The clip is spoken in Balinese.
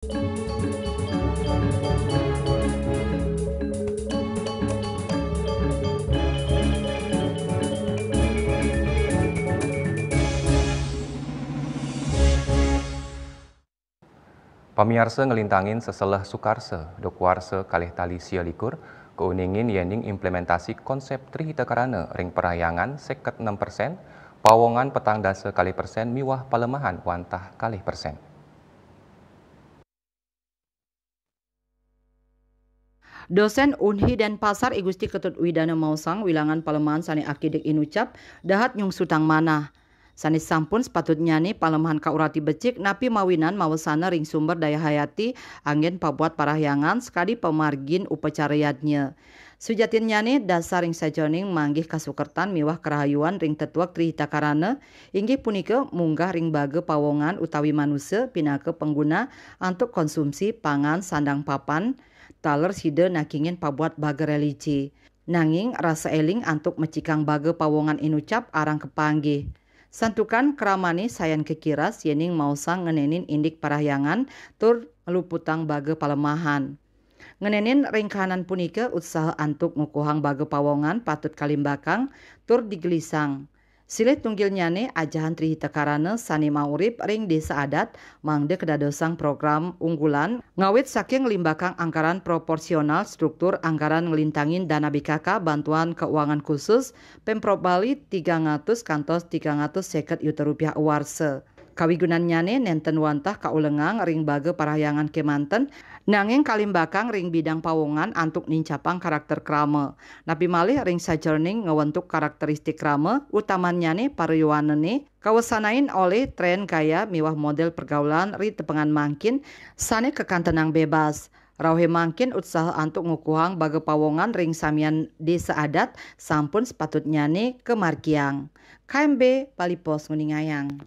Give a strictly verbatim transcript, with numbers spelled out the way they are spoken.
Pamiarsa, nglintangin seseleh sukarsa, duk warsa kalih tali sia likur, kauningin yening implementasi konsep Tri Hita Karana ring parahyangan seket enem persen, pawongan petang dasa kalih persen miwah palemahan wantah kalih persen. Dosen Unhi Denpasar I Gusti Ketut Widana maosang wilangan palemahan sane akidik inucap dahat nyungsutang manah. Sane sampun sepatutnyane palemahan kaurati becik napi mawinan mawasana ring sumber daya hayati anggen pabuat parahyangan sakadi pamargin upacara yadnya. Sujatinnyane dasar ring sajeroning manggih kasukertan miwah karahayuan ring tetuek Tri Hita Karana inggih punika munggah ring baga pawongan utawi manusa pinaka pangguna antuk konsumsi pangan sandang papan, taler sida nakingin pabuat baga religi. Nanging rasa eling antuk mecikang baga pawongan inucap arang kapanggih. Santukan kramane sayan kakiras yening maosang ngenenin indik parahyangan tur ngluputang baga palemahan. Ngenenin ring kahanan punika, utsaha antuk ngukuhang baga pawongan patut kalimbakang tur digelisang. Silih tunggilnyane ajahan Tri Hita Karana sane maurip ring desa adat mangda kadadosang program unggulan ngawit saking nglimbakang anggaran proporsional struktur anggaran nglintangin dana B K K bantuan keuangan khusus Pemprov Bali tigang atus kantos tigang atus seket yuta rupiah awarsa. Kawigunannyane nenten wantah kaulengang ring baga parahyangan kemanten, nanging kalimbakang ring bidang pawongan antuk nincapang karakter krama. Napi malih ring sajeroning ngwentuk karakteristik krama, utamannyane parayuanane kawasanain olih tren gaya miwah model pergaulan ri tepengan mangkin sane kakantenang bebas. Rauhe mangkin utsaha antuk ngukuhang baga pawongan ring samian desa adat sampun sepatutnyane kamargiang. K M B Bali Post nguningayang.